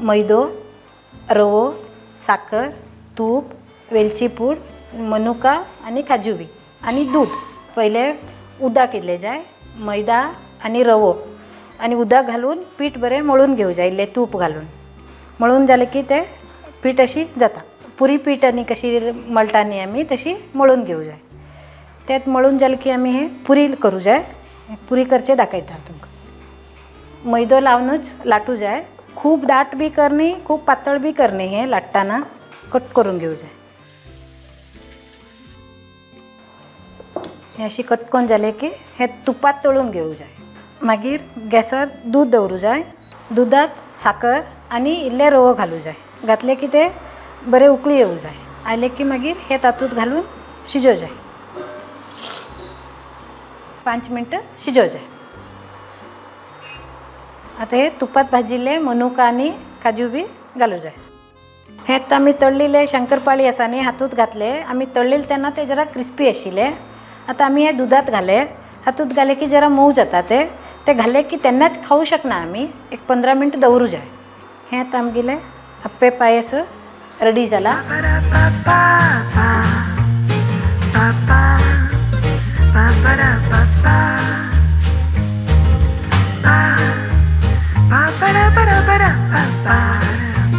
मैदो, रवो, साकर, तूप, वेलची पूड, मनुका आनी काजू बी आनी दूद. पयलें उदक इल्लें जाय, मैदा आनी रवो आनी उदक घालून पीठ बरें मळून घेवं जाय, इल्लें तूप घालून. मळून जालें की तें पीठ अशी जाता. पुरी पीठ आनी कशी मळटा न्ही आमी, तशी मळून घेवं जाय. तें मळून जालें की आमी हें पुरी करूं जाय. पुरी करचें दाखयता तुमकां. मैदो लावनूच लाटू जाय. खूब दाट बी करनी, खूब पातळ बी करनी. हें लाट्टाना कट करून घेवं जाय. हें अशी कट करून जालें की हें तुपांत तळून घेवं जाय. मागीर गॅसार दूद दवरूं जाय. दुदांत साकर आनी इल्लें रवो घालूं जाय. घातलें की तें बरें उकळी येवं जाय. आयलें की मागीर हें तातूंत घालून शिजोवं जाय. 5 मिनटां शिजोवं जाय. आतां हे तुपांत भाजिल्ले मनुका आनी काजू बी घालूं जाय. हें आतां आमी तळिल्ले शंकरपाळी आसा न्ही, हातूंत घातले. आमी तळिल्ले तेन्ना ते जरा क्रिस्पी आशिल्ले. आतां आमी हें दुदांत घाले. हातूंत घाले की जरा मोव जाता. ते ते घाले की तेन्नाच खावूं शकना आमी, एक 15 मिनटां दवरूं जाय. हें आतां आमगेलें अप्पे पायस रेडी जाला.